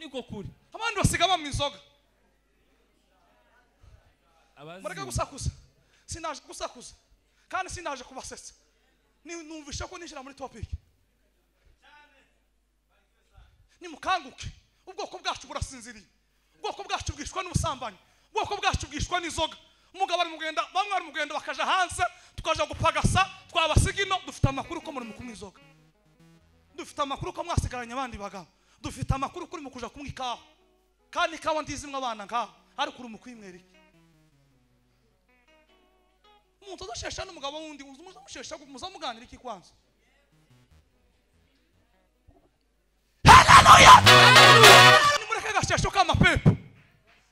Niko kuri. Abandi basiga bamwe inzoga. Mureke gusakuza. Sinaje gusakuza. Kandi sinaje kubasetsa. Ni numvisha ko ninjira muri topic. Nimukanguke. Ubwoko bwacu burasinziriye. Ubwoko bwacu bwishwa n'ubusambanyi. Ubwoko bwacu bwishwa n'inzoga. Umugabo ari mugenda, bamwe ari mugenda bakaja hanze, tukaja gupagasa, twabasiga ino, dufite amakuru ko muri mukumwe inzoga. Dufite amakuru ko mwasigaranye abandi bagabo. Dufite amakuru kuri mukuja kumwe ikawa. Kandi ikawa ndizimwe abana ngaho, ariko uri mukwimwera iki? Umuntu adashesha n'umugabo wundi, uzamushesha muzamuganira iki kwanza? Haleluya! Nimureke gashesho k'amapepo.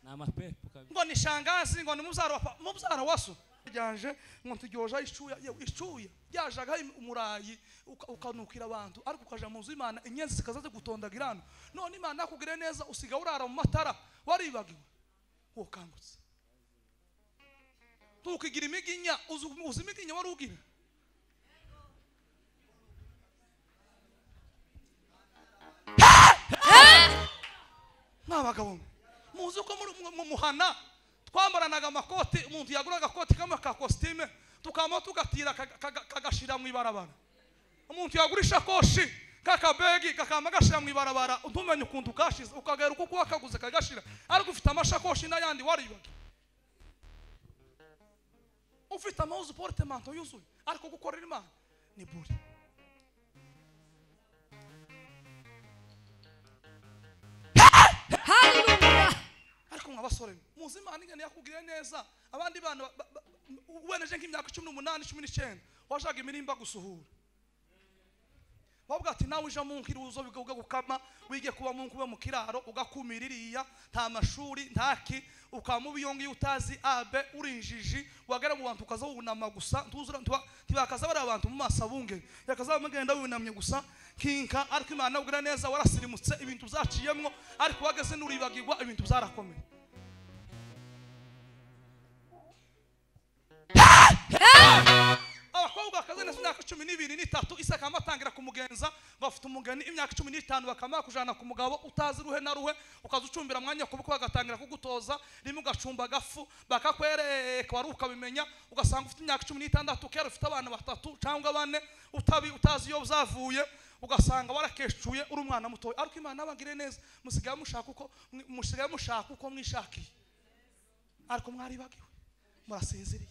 N'amapepo kabisa. Ngo ni shangazi, ngo ni mubyara wa mubyara waso. Ryanje ngo tujyoja icuya, yewe icuya. Ryajaga umurayi ukanukira abantu, ariko ukaja mu nzu y'Imana inyenzi zikaza zigutondagirana. None Imana yakugire neza usiga urara mu matara waribagiwe. Wokangutse. Tukigira imiginya, uzi imiginya wari ugira. N'abagabo muzi ko mu muhana twambaranaga amakoti, umuntu yagura agakoti kamwe ka costume tukama tugatira kagashira mu ibarabara. Umuntu yagura ishakoshi kakabegi kakama gashira mu ibarabara, ntumenye ukuntu kashize ukagera uko wakaguze kagashira, ariko ufite amashakoshi n'ayandi waribaga. Ufite amazu portemanto yuzuye, ariko gukorera Imana ni buri. Haleluya. Ariko mwabasore muzi Imana ingene yakugiriye neza, abandi bana weneje nk'imyaka 18 19 washaga imirimba gusuhura. Bavuga ati nawe uje mu nkiruzo bigoga gukama wige kuba mu kuba mu kiraro ugakumira iriya nta mashuri ntaki ukamubiyongi utazi abe urinjiji wagera mu bantu ukaza wunama gusa ntuzura ntibakaza bari abantu mu masabunge yakaza mugenda wunamye gusa kinka, ariko Imana ubwira neza warasirimutse ibintu byaciyemwo, ariko wageze nuribagirwa ibintu byarakomeye. Abakobwa bakaze neza imyaka 12 n'itatu isaka amatangira kumugenza ngo afite umugeni imyaka 15 bakamara kujana ku mugabo utazi ruhe na ruhe, ukaza ucumbira mwanya kubuko bagatangira kugutoza rimwe ugacumba gafu bakakwereka wari ukabimenya, ugasanga ufite imyaka 16 kera ufite abana batatu cyangwa bane utabi utazi iyo uzavuye, ugasanga warakeshuye uri umwana muto. Ariko Imana abagire neza musigaye mushaka uko musigaye mushaka uko mwishakiye, ariko mwaribagiwe murasinziriye.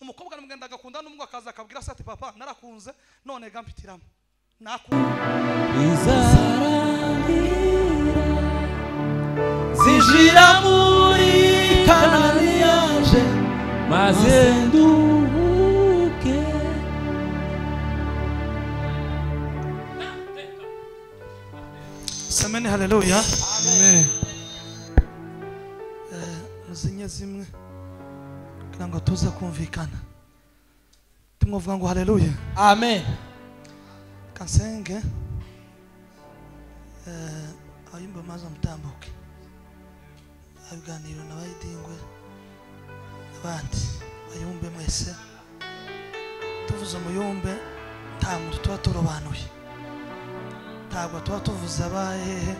Umukobwa namugenda agakunda n'umwe akaza akabwira se ati papa narakunze none gampitiramo izarangira zinjira muri Kanani yanje maze nduhuke. Semeni haleluya. Amen. Muzinye zimwe kugira ngo tuze kumvikana. Tumwovuga ngo haleluya. Amen. Kansenge ayimba maze mutambuke abiganiro n'abayidingwe abandi bayumbe mwese. Tuvuze umuyumbe nta muntu tuba turobanuye, ntabwo tuba tuvuze abahehe,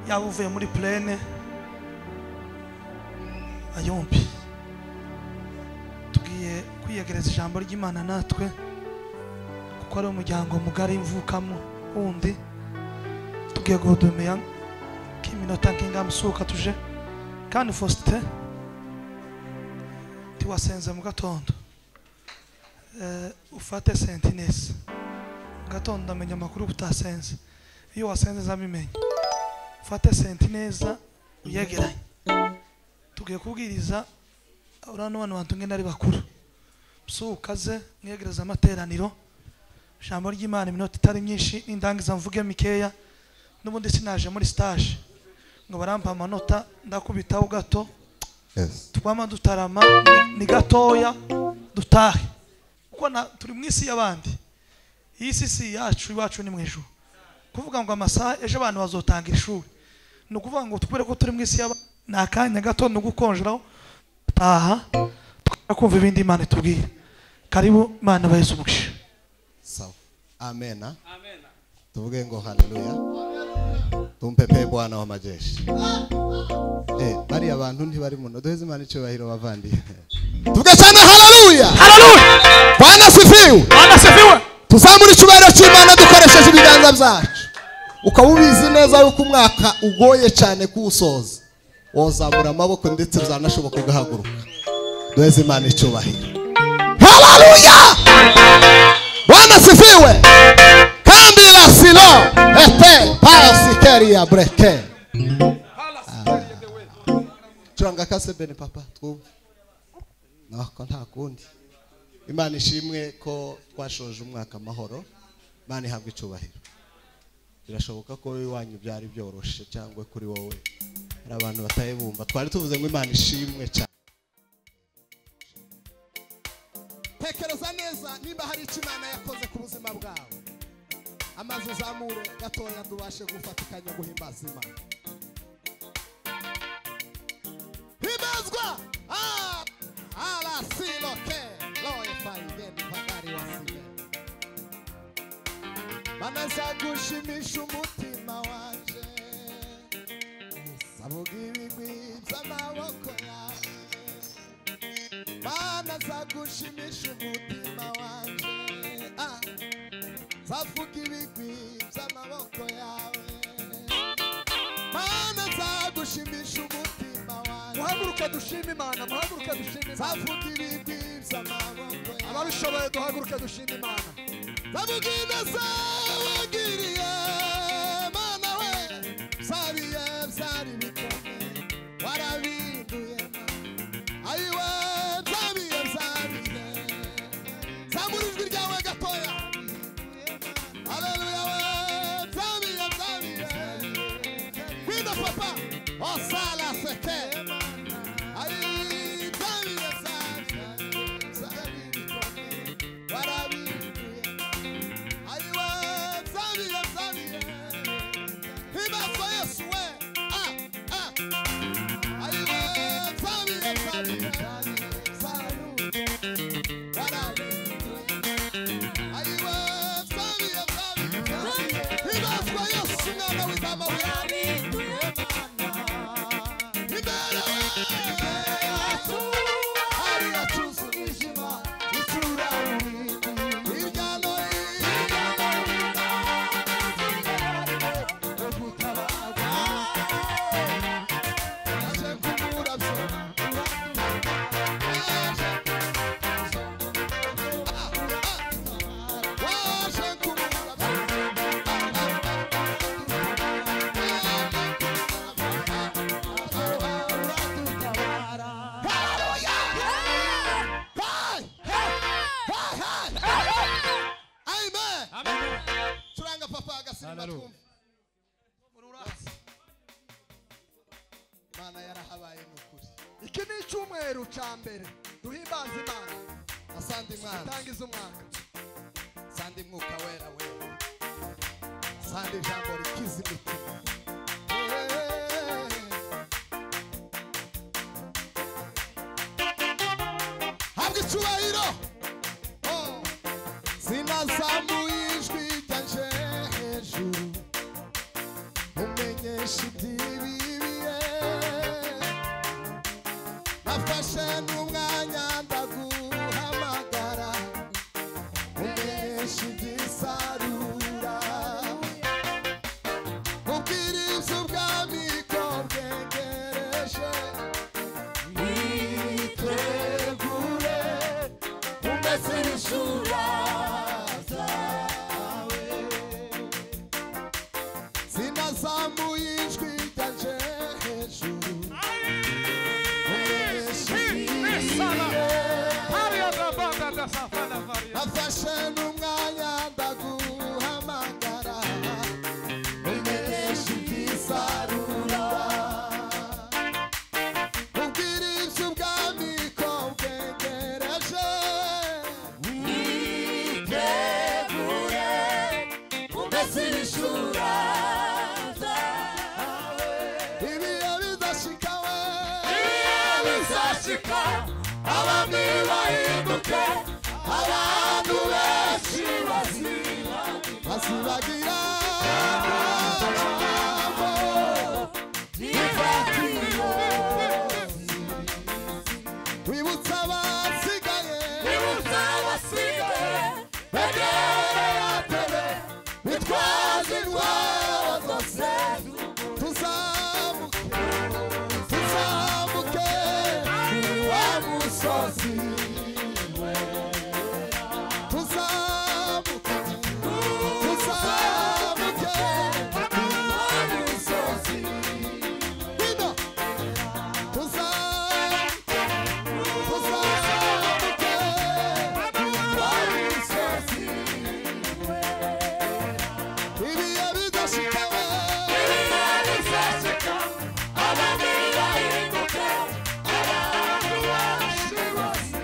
yaba uvuye muri plene ayumbe. Tugiye kwiyegereza ijambo ry'Imana natwe kuko ari umuryango mugari mvukamo wundi. Tugiye guhudumiya k'iminota nk'ingamusuka tuje kandi Faustin tiwasenze mu gatondo ufate sentinesi mu gatondo ndamenya amakuru utasenze, iyo wasenze nzabimenya. Ufate sentineza uyegeranye. Tugiye kubwiriza urano bano bantu ngene ari bakuru, sukaze mwegereza amateraniro ijambo ry'Imana iminota itari myinshi n'indangiza mvuge mikeya. N'ubundi sinaje muri stage ngo barampa amanota ndakubitaho gato. Yes. Twama dutarama ni gatoya dutahe kuko turi mu isi y'abandi. Iyi si yacu, iwacu ni mu ijuru. Kuvuga ngo amasaha ejo abantu bazotanga ishuri ni ukuvuga ngo tukubere ko turi mu isi y'abandi, ni akanya gato no gukonjeraho taha tukakumva ibindi Imana itubwira. Karibu Imana bayesu umugisha. Sawa. Amen. Amen. Tuvuge ngo haleluya. Tumpepe Bwana wa majeshi. Bari abantu ntibari muno. Duheze Imana icyubahiro bavandi. Tuvuge cyane haleluya. Haleluya. Bwana sifiwe. Bwana sifiwe. Tuzamura icyubahiro cy'Imana dukoresheje ibiganza byacu. Ukaba ubizi neza yuko umwaka ugoye cyane kuwusoza. Wozamura amaboko ndetse byanashoboka ugahaguruka. Duheze Imana icyubahiro. Haleluya. Bwana sifiwe. Kandi la silo ete pasikeria breke. Turanga kase bene papa twumve. Nako nta kundi. Imana ishimwe ko twashoje umwaka amahoro. Imana ihabwe icyubahiro. Birashoboka ko iwanyu byari byoroshe cyangwa kuri wowe hari abantu batayibumva. Twari tuvuze ngo Imana ishimwe cyane. Tekereza neza niba hari icyo Imana yakoze ku buzima bwawe. Amazu zamure gatoya tubashe gufatikanya guhimbaza Imana. Himbazwa ala siloke loye faigeni pagari wasime. Mana nzagushimisha umutima wanje, savuga ibigwi by'amaboko yawe. Mana nzagushimisha umutima wanje, nzavuga ibigwi by'amaboko yawe. Mana nzagushimisha umutima wanje. Muhaguruke dushime Imana, muhaguruke dushime Imana. Nzavuga ibigwi by'amaboko yawe. Ababishoboye duhaguruke dushime Imana. Nzavuga ineza wagiriye Mana we, byariye byari bikomeye warabinduye. Ayiwe byabiye byabiye. Zamura ijwi ryawe gatoya. Haleluya we byabiye byabiye. Gwina papa osala seke. Ayi byabiye byabiye byari bikomeye warabinduye. Ayiwe byabiye byabiye. Himbazwa Yesu we. Ayiwe byabiye byabiye warabinduye. Ayiwe byabiye byabiye. Himbazwa Yesu mwana w'intama we. Imbere yacu hari yacuze umwijima icuraburindi. Hirya no hino yaje kumurabyo. Waje kumurabyo. Hallelujah! Hey! Hey! Hey! Amen. Turanga papa agasimba twumve. Imana yarahabaye n'ukuri. Iki ni icyumweru cya mbere duhimbaza Imana. Asante Imana. Dutangiza umwaka. Asante Mwuka Wera wewe. Asante ijambo rikiza imitima. Habwa icyubahiro. Oh. Sinazamuye ijwi ryanje hejuru, umenyesha iby'ibibiye. Nafashe n'umwanya ndaguhamagara, umenyesha iby'isarura. Ubwiriza ubwami ko bwegereje, witegure umeze ibishura byawe. Sinazamuye ijwi ryanje hejuru, umenyesha iby'ibihe. Nafashe n'umwanya ndaguhamagara, umenyesha iby'isarura. Ubwiriza ubwami ko bwegereje, Witegure umese ibishura byawe. ibihe bizashika we. Ibihe bizashika abami bahinduke, abantu benshi bazibagira. musozi tuzamuke tuzamuke wa musozi wino tuzamuke tuzamuke wa musozi ibihe bidashika ibihe bizashika abami bahinduke abantu bacu bose.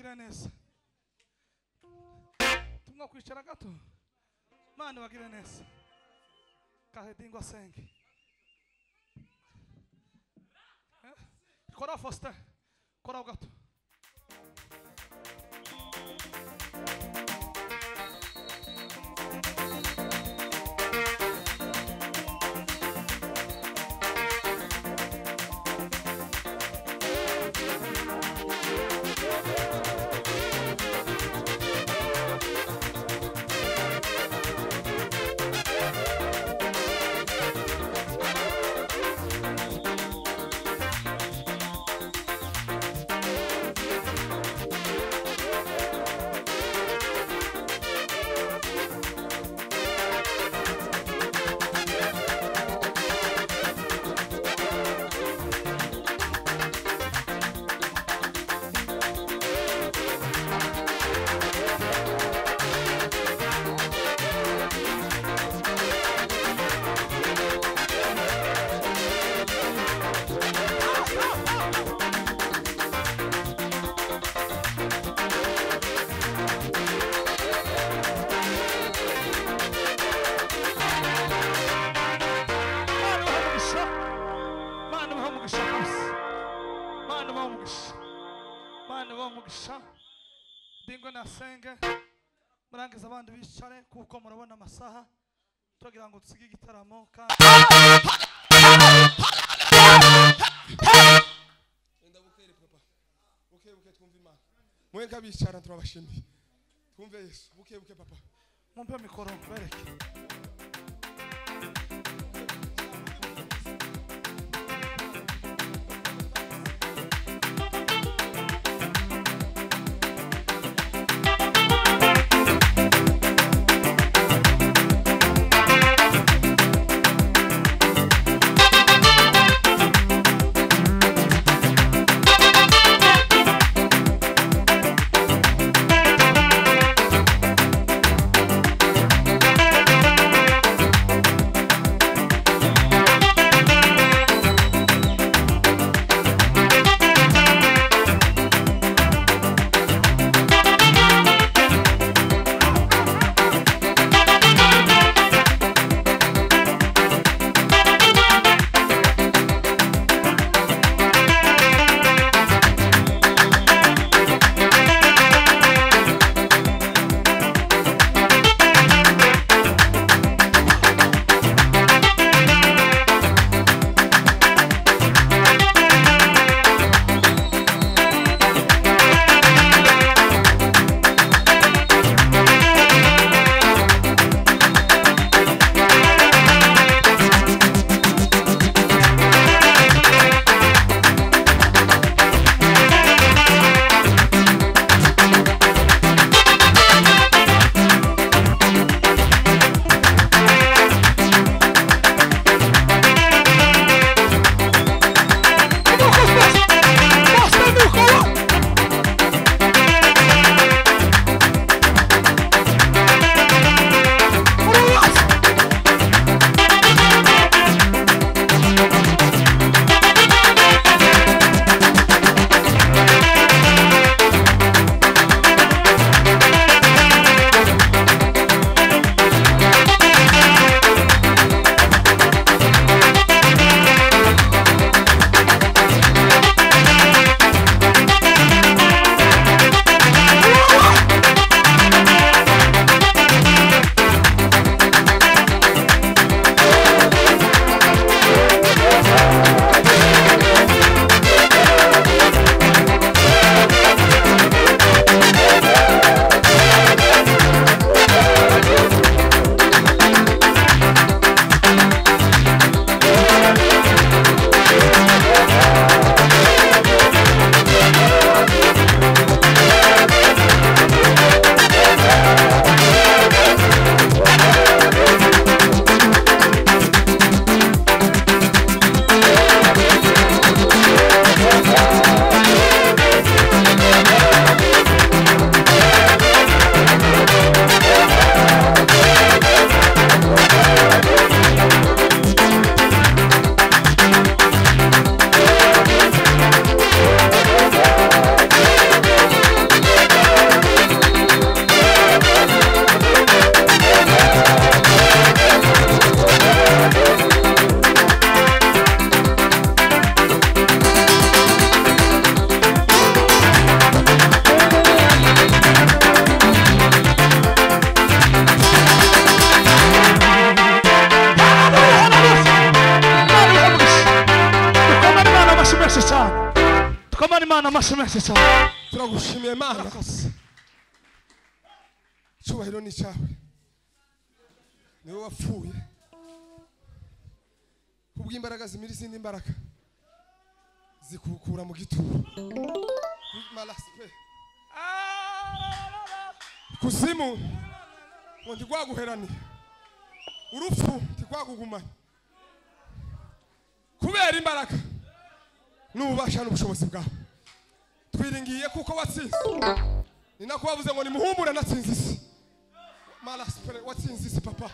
Ibagire neza. Tumwa kwicara gato. Imana ibagire neza. Kahedingwa senge. Kora Faustin. Kora gato. Murangiza abandi bicare kuko murabona amasaha tugira ngo tusige igitaramo kandi enda bukere papa buke buke twumve Imana mwenga bicara turabashimiye twumve Yesu buke buke papa mumpe mikoro mbereke. Imana amashyi menshi cyane. Turagushimiye Mana. Icyubahiro ni icyawe. Niwe wapfuye kubw'imbaraga zimira izindi mbaraga zikukura mu gituro. Malaspe. Kuzimu ngo ntigwaguherane, urupfu ntigwagugumanye, kubera imbaraga n'ububasha n'ubushobozi bwawe. Twiringiye kuko watsinze. Ni nako wavuze ngo nimuhumure natsinze isi. Malaspe, watsinze isi papa.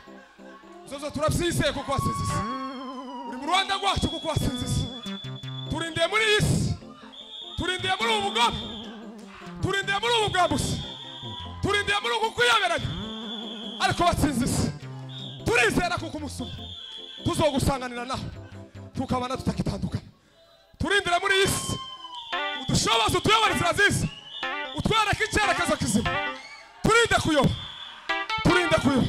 Zozo turabyizeye kuko watsinze isi. Uri mu Rwanda rwacu kuko watsinze isi. Turindiye muri iyi si, turindiye muri ubu bugome, turindiye muri ubu bwambuzi, turindiye muri uku kwiyoberanya, ariko watsinze isi. Turizera kuko umusuma tuzogusanganira naho tukabana tutakitandukana. Turindira muri iyi si, udushoboze utuyobore inzira nziza, utwereke icyerekezo kizima. Turinde kuyoba, turinde kuyoba,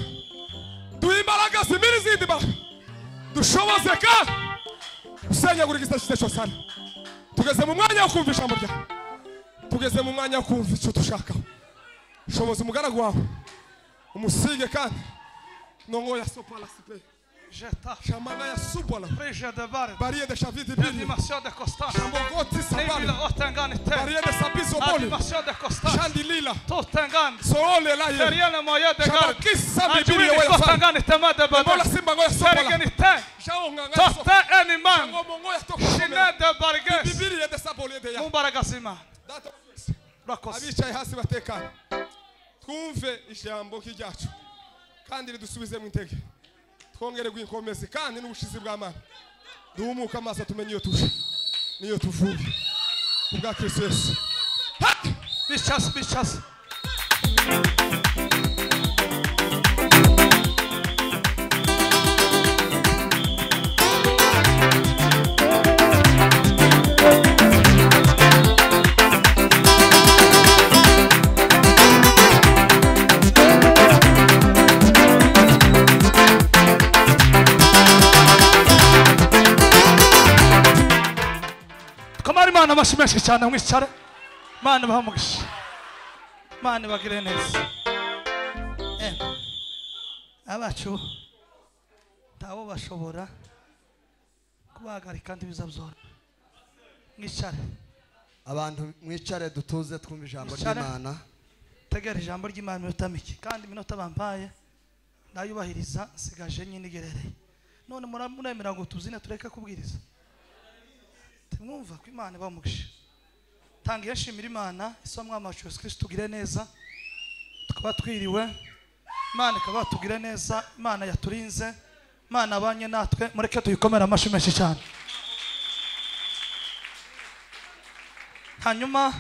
duhe imbaraga zimira izindi mbaraga, dushoboze kandi usenyagura igisashe cyose hano. Tugeze mu mwanya wo kumva ijambo ryawe, tugeze mu mwanya wo kumva icyo dushakaho. Shoboza umugaragu wawe umusige kandi nongo ya sopa la sipe Jeta. Shamana ya subola. Reja de bare. Barie de Shavidi Bili. Animation de Costa. Shambogoti Sabali. Otengani te. Barie de Sabiso Boli. Animation de Costa. Shandilila. Totengan. Soole la ye. Seriana moya de gar. Shabakisa Bibili Ajwini ya Fari. Kotangani tema de bada. Mola Simba ngoya sopola. Serigeni te. Shaonga nga sopola. Tote eniman. Shangomongo ya toko. Shine de barges. Bibili ya de Saboli de ya. Mu mbaraga z'Imana. Data. Urakoze. Abicaye hasi batekanye. Twumve ijambo nk'iryacu kandi ridusubize mu intege, twongere guinkomeze kandi n'ubushizi bw'Amana. Duhumuke amaso tumenye iyo tuje n'iyo tuvuye kubwa Kristo Yesu. Bicase, bicase. Kamara Imana amashyi menshi cyane, mwicare. Imana ibahe umugisha. Imana ibagire neza. Abacu ntabo bashobora kubahagarika ntibizabyora. Mwicare. Abantu mwicare dutuze twumve ijambo Mwicare. ry'Imana. Tegera ijambo ry'Imana iminota mike, kandi iminota bampaye ndayubahiriza, nsigaje nyine igerereye. None muremera ngo tuzine tureke kubwiriza? Mwumva ko Imana ibaha umugisha. Tangiye nshimira Imana isomwa amacu Yesu Kristo tugire neza, tukaba twiriwe. Imana ikaba tugire neza, Imana yaturinze, Imana abanye natwe. Mureke tuyikomere amashyi menshi cyane. Hanyuma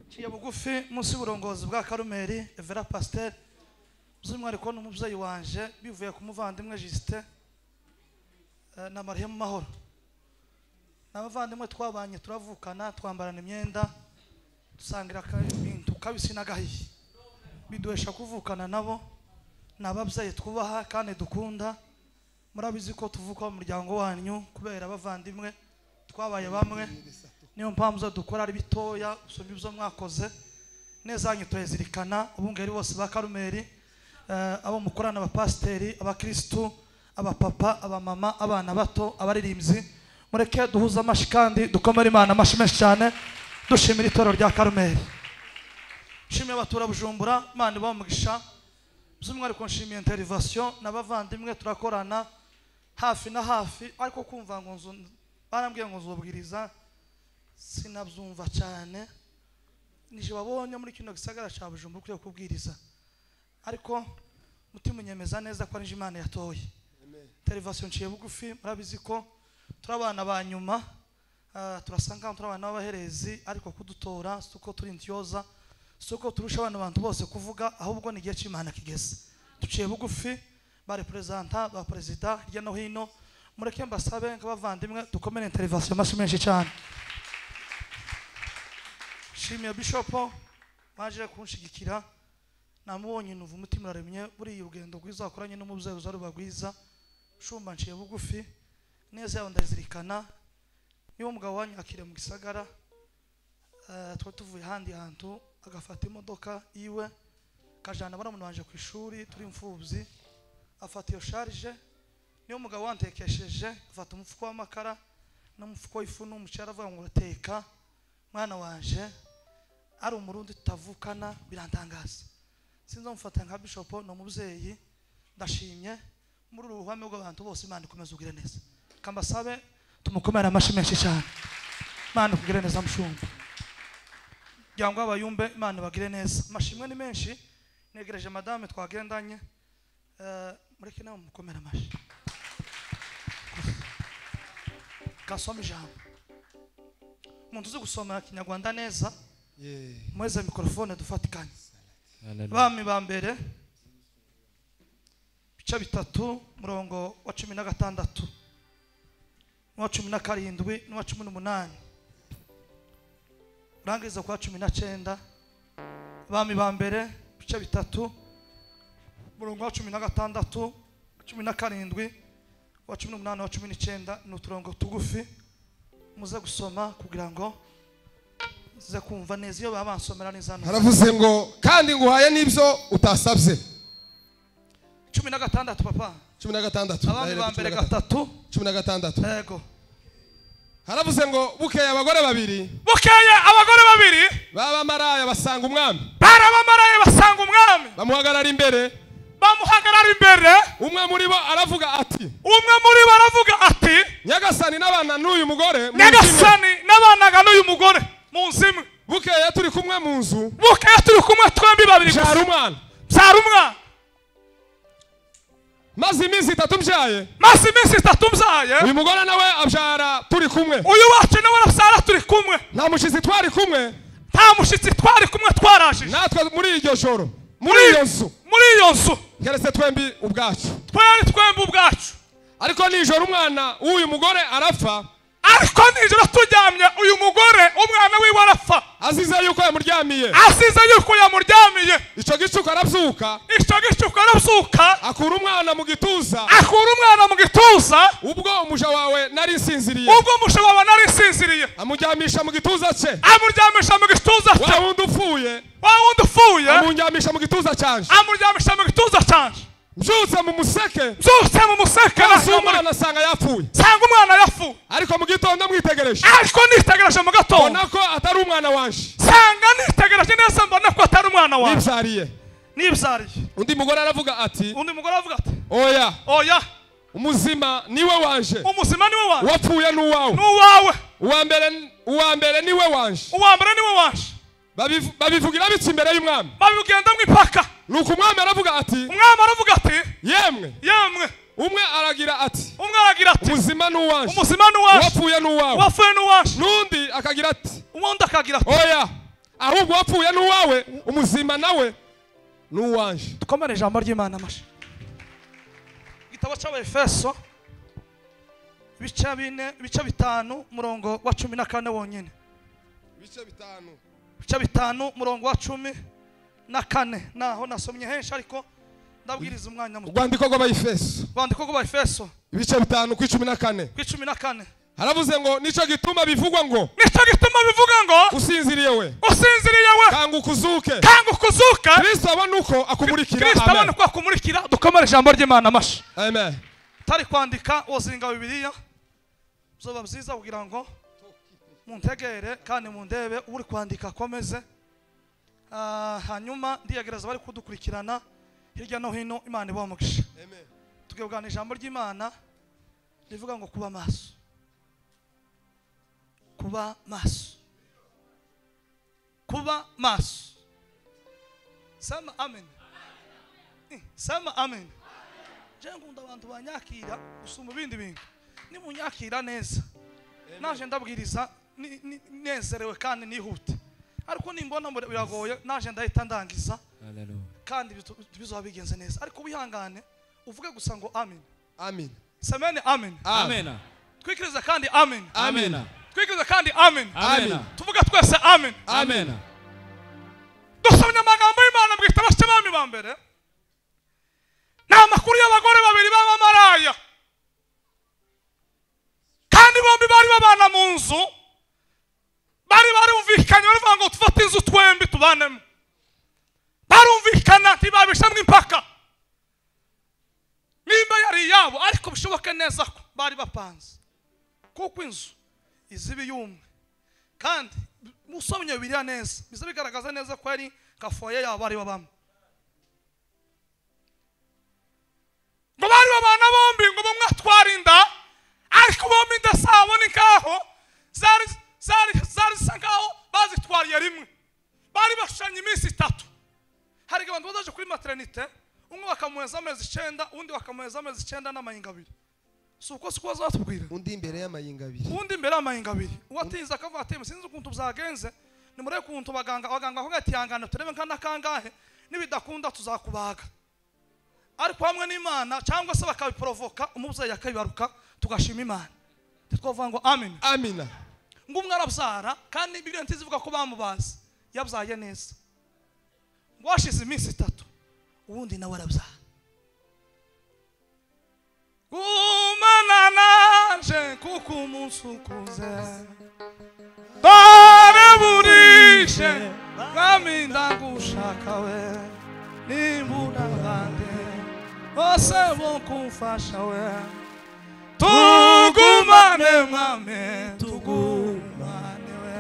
ciye bugufi munsi y'uburongozi bwa Karumeri Evera Pasteur, by'umwihariko n'umubyeyi wanje bivuye ku muvandimwe Justin na Mariya mu mahoro. N'abavandimwe twabanye turavukana, twambarana imyenda, dusangira ibintu kabisi n'agahiye, biduhesha kuvukana nabo. Ni ababyeyi twubaha kandi dukunda. Murabizi ko tuvuka mu muryango wanyu kubera abavandimwe twabaye bamwe. Niyo mpamvu zo dukora ari bitoya usomba ibyo mwakoze neza yanyu turayizirikana. Ubungeri bose ba Karumeri, abo mukorana, abapasiteri, abakristu, abapapa, abamama, abana bato, abaririmbyi, mureke duhuze amashyi kandi dukomere Imana amashyi menshi cyane, dushimira itorero rya Karumeri. Nshimiye abatura Bujumbura, Imana ibahe umugisha. By'umwihariko nshimiye intervention n'abavandimwe turakorana hafi na hafi, ariko kumva ngo barambwiye ngo nzobwiriza sinabyumva cyane. Nije babonye muri kino gisagara cya Bujumbura ukwiye kubwiriza, ariko mutima unyemeza neza ko ari Imana yatoye. Intervention nciye bugufi, murabizi ko turi abana ba nyuma, turasanga turi abana b'abaherezi, ariko kudutora si uko turi intyoza, si uko turusha abana bantu bose kuvuga, ahubwo ni igihe cy'Imana kigeze. Duciye bugufi ba representa ba perezida hirya no hino, mureke mbasabe nk'abavandimwe dukomere intervention amashyi menshi cyane. Nshimiye Bishop waje kunshigikira, namubonye numva umutima uraremye. Buriya urugendo rwiza wakoranye n'umubyeyi uzaruba rwiza. Shumba nciye bugufi neza yawe ndazirikana. Niwo mugabo wanyakiriye mu gisagara, Twari tuvuye ahandi hantu, agafata imodoka iwe akajana barumuna banje ku ishuri, turi imfubyi, afata iyo charge. Niyo mugabo wantekesheje, afata umufuko w'amakara n'umufuko w'ifu n'umuceri, aravuga ngo urateka mwana wanje. Ari umurundi tutavukana, birantangaza. Sinzomufata nka bishop, ni umubyeyi. Ndashimye muri uru ruhame rw'abantu bose. Imana ikomeze ugire neza. Kambasabe tumukomere amashyi menshi cyane. Imana ikugire neza mushumba, kugira ngo abayumbe Imana ibagire neza. Amashimwe ni menshi, negereje madame twagendanye, mureke nawe mukomere amashyi. Kasoma ijambo, umuntu uzi gusoma Kinyarwanda neza mweze mikrofone dufatikanye. Bami ba mbere bice 3 murongo wa 16 n'uwa 17 n'uwa 18 urangiza kwa 19. Bami ba mbere bice 3 murongo wa 16, 17, wa 18 wa 19. Ni uturongo tugufi muze gusoma kugira ngo muze kumva neza iyo babansomera neza. Haravuze ngo kandi nguhaye n'ibyo utasabye. 16 papa. 16. Abami ba mbere 3 16. Yego. Haravuze ngo bukeye abagore babiri, bukeye abagore babiri b'abamaraya basanga umwami, barabamaraya basanga umwami, bamuhagarara imbere, bamuhagarara imbere. Umwe muri bo aravuga ati, umwe muri bo aravuga ati, Nyagasani n'abana n'uyu mugore, Nyagasani n'abanaga n'uyu mugore mu nzu imwe. Bukeye turi kumwe mu nzu, bukeye turi kumwe twembi babiri gusa, byara umwana, byara umwana. Maze iminsi 3 mbyaye, maze iminsi 3 mbyaye, uyu mugore nawe abyara turi kumwe, uyu wacu nawe arabyara turi kumwe. Nta mushyitsi twari kumwe, nta mushyitsi twari kumwe, twarajije natwe muri iryo joro, muri iyo nzu, muri iyo nzu, keretse twembi ubwacu, twari twembi ubwacu. Ariko nijoro umwana w'uyu mugore arapfa, ariko nijoro turyamye uyu mugore umwana wiwe arapfa, azize yuko yamuryamiye, azize yuko yamuryamiye. Icyo gicuku arabyuka, icyo gicuku arabyuka, akura umwana mu gituza, akura umwana mu gituza. Ubwo umuja wawe nari nsinziriye, ubwo umuja wawe nari nsinziriye, amuryamisha mu gituza cye, amuryamisha mu gituza cye. Wa wundi upfuye, wa wundi upfuye, amuryamisha mu gituza cyanje, amuryamisha mu gituza cyanje. Mbyutse mu museke, mbyutse mu museke, umwana asanga yapfuye, sanga umwana yapfuye. Ariko mu gitondo mwitegereje, ariko nitegereje mu gatondo, mbona ko atari umwana wanje, sanga nitegereje neza mbona ko atari umwana wanje, nibyariye, nibyariye. Undi mugore aravuga ati, undi mugore aravuga ati, oya, oya, umuzima niwe wanje, umuzima niwe wanje, uwapfuye n'uwawe, n'uwawe. Uwa mbere niwe wanje, uwa mbere niwe wanje. Babivugira bityo imbere y'umwami, babigenda mu ipaka. Nuko umwami aravuga ati, umwami aravuga ati, yemwe, yemwe. Umwe aragira ati, umwe aragira ati, umuzima n'uwanje, umuzima n'uwanje, uwapfuye n'uwawe, uwapfuye n'uwanje. N'undi akagira ati, uwundi akagira ati, oya, ahubwo uwapfuye n'uwawe, umuzima nawe n'uwanje. Dukomere ijambo ry'Imana amashyi. Igitabo cy'Abaefeso ibice 4, ibice 5 umurongo wa 14 wonyine. Ibice 5, ibice 5 umurongo wa 14. Naho nasomye henshi ariko ndabwiriza umwanya muto. Urwandiko rw'Abaefeso, urwandiko rw'Abaefeso ibice 5 ku 14, ku 14. Haravuze ngo nico gituma bivugwa ngo, nico gituma bivuga ngo, usinziriye we, usinziriye we, kanguka uzuke, kanguka uzuke, Kristo abone uko akumurikira. Kristo abone uko akumurikira. Dukomere ijambo ry'Imana amashyi. Amen. Tari kwandika wozinga Bibiliya byoba byiza kugira ngo muntegere kandi mundebe uri kwandika akomeze. Hanyuma ndiyagereza bari kudukurikirana hirya no hino, Imana ibahe umugisha. Amen. Tugebwana ijambo ry'Imana rivuga ngo kuba maso, kuba maso, kuba maso. Sema amen. Sema amen. Je nkunda abantu banyakira gusumba ibindi bintu. Nimunyakira neza, naje ndabwiriza nezerewe kandi nihute. Ariko nimbona biragoye naje ndahita ndangiza. Kandi bizoba bigenze neza. Ariko wihangane uvuge gusa ngo amen. Amen. Semene amen. Amen. Twikiriza kandi amen. Amen. Twikiriza kandi amen. Amen. Tuvuga twese amen. Amen. Dusomye amagambo y'Imana mu gitabo cy'Abami ba mbere. Ni amakuru y'abagore babiri b'abamaraya. Kandi bombi bari babana mu nzu, bari barumvikanye baravuga Bishoboke neza ko bari bapanze, kuko inzu izibi yumwe, kandi musomye Bibiliya neza biza bigaragaza neza ko ari nka foyer yabo bari babamo. Ngo bari babana bombi, ngo bamwe atwara inda, ariko bombi inda zabo ni nkaho zari zisa nkaho bazitwariye rimwe. Bari bashanye iminsi 3. Hari abantu bazaje kuri maternité, umwe bakamuheza amezi 9, undi bakamuheza amezi 9 n'amayinga 2. Si uko siko bazatubwira. Undi imbere y'amayinga 2. Undi imbere y'amayinga 2. Uwatinze akavuga ati sinzi ukuntu byagenze, nimurebe ukuntu abaganga bavuga ati yangana turebe nkana kangahe, nibidakunda tuzakubaga. Ariko hamwe n'Imana cyangwa se bakabiprovoka, umubyeyi akabibaruka, tugashima Imana. Twavuga ngo amen. Amina. Ngo umwe arabyara, kandi Bibiliya ntizivuga ko bamubaze, yabyaye neza. Ngo hashize iminsi 3 uwundi nawe arabyara. Gumana nanje kuko umunsi ukuze, dore burije mwami ndagushaka we, nimbura abandi bose bo kumfasha we, tugumane mwami tugumane we,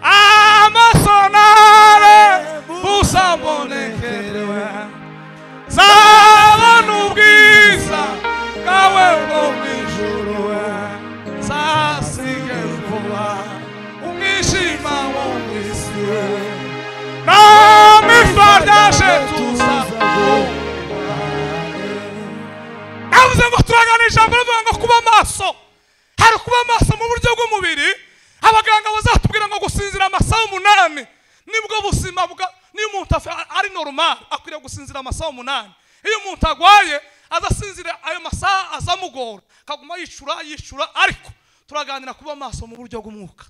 amasonare busabonekerewe, zabona ubwiza bwawe bwo mu ijuru we, zasige vuba umwijima wo mu isi we, namwe tuza. Navuze ngo turagana ijambo rivuga ngo kuba maso. Hari kuba maso mu buryo bw'umubiri. Abaganga bazatubwira ngo gusinzira amasaha 8 nibwo buzima bwa, niyo umuntu ari normal akwiriye gusinzira amasaha 8. Iyo umuntu agwaye azasinzira ayo masaha azamugora, akaguma yicura. Ariko turaganira kuba maso mu buryo bw'umwuka.